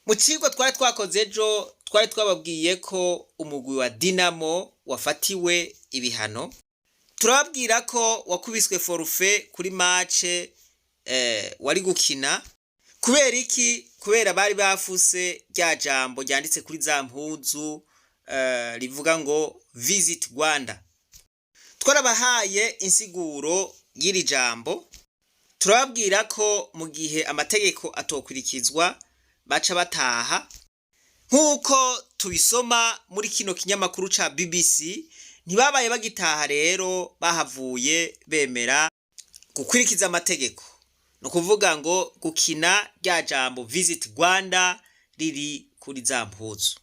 Mu cigwa twari twakoze ejo, twari twababwiye ko umugwi wa Dinamo wafatiwe ibihano. Turababwira ko wakubiswe forfait kuri match wari gukina. Kubera iki? Kubera bari bafuse rya jambo ryanditse kuri za mpuzu rivuga ngo "Visit Rwanda". Twarabahaye insiguro y'iri jambo, turababwira ko mu gihe amategeko atokurikizwa baca bataha. Nk'uko tubisoma muri kino kinyamakuru ca BBC, ntibabaye bagitaha rero, bahavuye bemera gukurikiza amategeko, ni ukuvuga ngo gukina rya jambo "Visit Rwanda" riri kuri za mpuzu.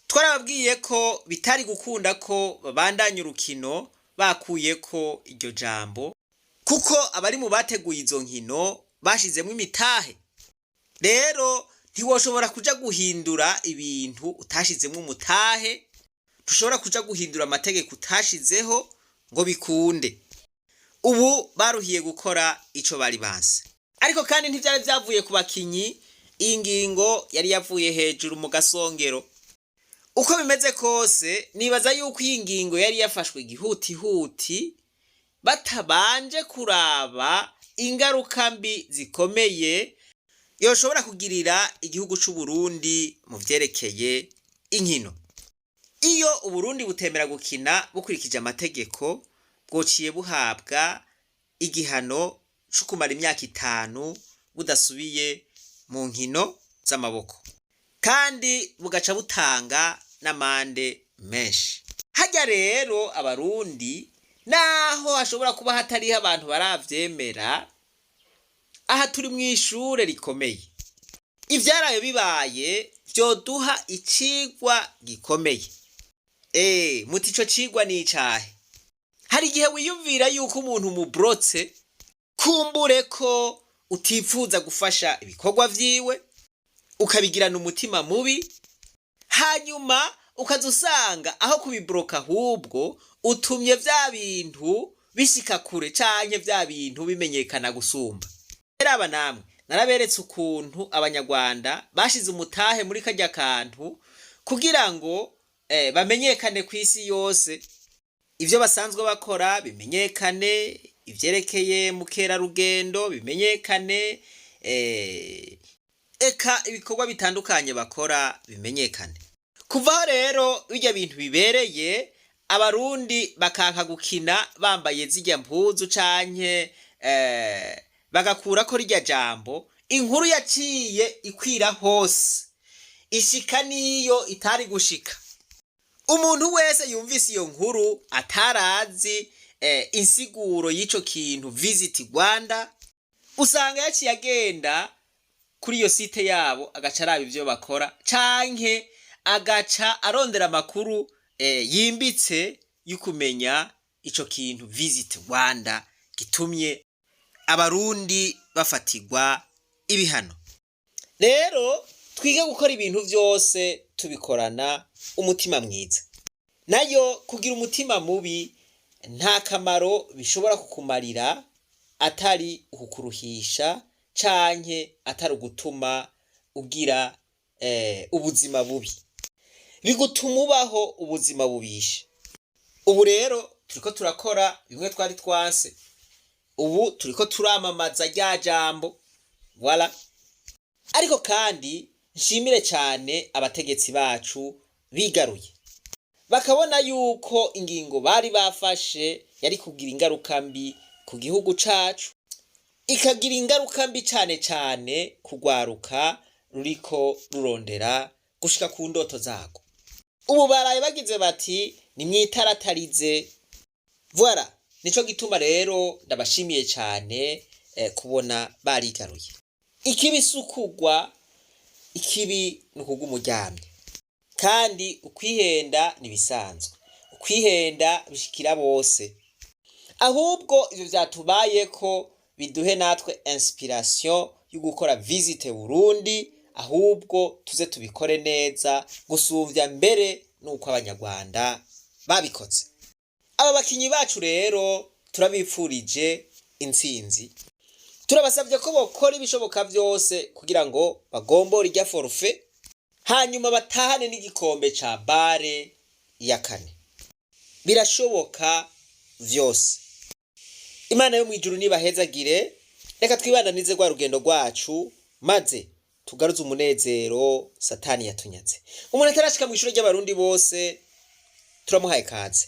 Twarababwiye ko bitari gukunda ko babandanya urukino bakuye ko iryo jambo, kuko abari mu bateguye izo nkino bashizemwo imitahe. Rero ntiwoshobora kuja guhindura ibintu utashizemwo umutahe, ntushobora kuja guhindura amategeko utashizeho ngo bikunde. Ubu baruhiye gukora ico bari banse. Ariko kandi ntivyari vyavuye ku bakinyi, iyi ngingo yari yavuye hejuru mu gasongero. Uko bimeze kose, nibaza yuko iyi ngingo yari yafashwe gihutihuti, batabanje kuraba ingaruka mbi zikomeye yoshobora kugirira igihugu c'u Burundi mu vyerekeye inkino. Iyo Uburundi butemera gukina bukurikije amategeko, bwociye buhabwa igihano co kumara imyaka 5 budasubiye mu nkino z'amaboko, kandi bugaca butanga n'amande menshi. Harya rero Abarundi, naho hashobora kuba hatariho abantu baravyemera, aha turi mw'ishure rikomeye. Ivyaraye bibaye vyoduha icigwa gikomeye. Muti ico cigwa ni icahe? Hari igihe wiyumvira yuko umuntu umubrotse, kumbure ko utipfuza gufasha ibikorwa vyiwe, ukabigirana umutima mubi, hanyuma ukaza usanga aho kubibroka ahubwo utumye vya bintu bishika kure canke vya bintu bimenyekana gusumba. Raba namwe, naraberetse ukuntu Abanyarwanda bashize umutahe muri karya kantu kugira ngo bamenyekane ku isi yose, ivyo basanzwe bakora bimenyekane, ivyerekeye mukerarugendo bimenyekane, eka ibikorwa bitandukanye bakora bimenyekane. Kuvaho rero birya bintu bibereye, Abarundi bakanka gukina bambaye zirya mpuzu canke bagakurako rirya jambo, inkuru yaciye ikwira hose, ishika niyo itari gushika. Umuntu wese yumvise iyo nkuru atarazi insiguro y'ico kintu "Visit Rwanda", usanga yaciye agenda kuri iyo site yabo, agaca araba ivyo bakora canke agaca arondera amakuru yimbitse y'ukumenya ico kintu "Visit Rwanda" gitumye Abarundi bafatirwa ibihano. Rero twige gukora ibintu vyose tubikorana umutima mwiza. Nayo kugira umutima mubi nta kamaro bishobora kukumarira, atari ukukuruhisha canke atari ugutuma ugira ubuzima bubi, bigutuma ubaho ubuzima bubishe. Ubu rero turiko turakora bimwe twari twanse, ubu turiko turamamaza rya jambo, voilà. Ariko kandi nshimire cyane abategetsi bacu bigaruye, bakabona yuko ingingo bari bafashe yari kugira ingaruka mbi ku gihugu cacu, ikagira ingaruka mbi cane cane kugwaruka ruriko rurondera gushika ku ndoto zarwo. Ubu baraye bagize bati: "Nimwitaratarize." Voilà, nico gituma rero ndabashimiye cane kubona barigaruye. Ikibi si ukugwa, ikibi ni ukuguma uryamye. Kandi ukwihenda nibisanzwe, ukwihenda bishikira bose. Ahubwo ivyo vyatubayeko biduhe natwe inspiration yo gukora Visit Burundi, ahubwo tuze tubikore neza gusumvya mbere nuko Abanyarwanda babikoze. Aba bakinyi bacu rero turabipfurije intsinzi, turabasavye ko bokora ibishoboka vyose kugira ngo bagombore irya forfait. Hanyuma batahane n'igikombe ca BAL ya kane. Birashoboka vyose. Imana yo mw'ijuru nibahezagire. Reka twibandanize rwa rugendo rwacu, maze tugaruze umunezero Satani yatunyaze. Umuntu atarashika mw'ishure ry'Abarundi bose, turamuhaye kaze.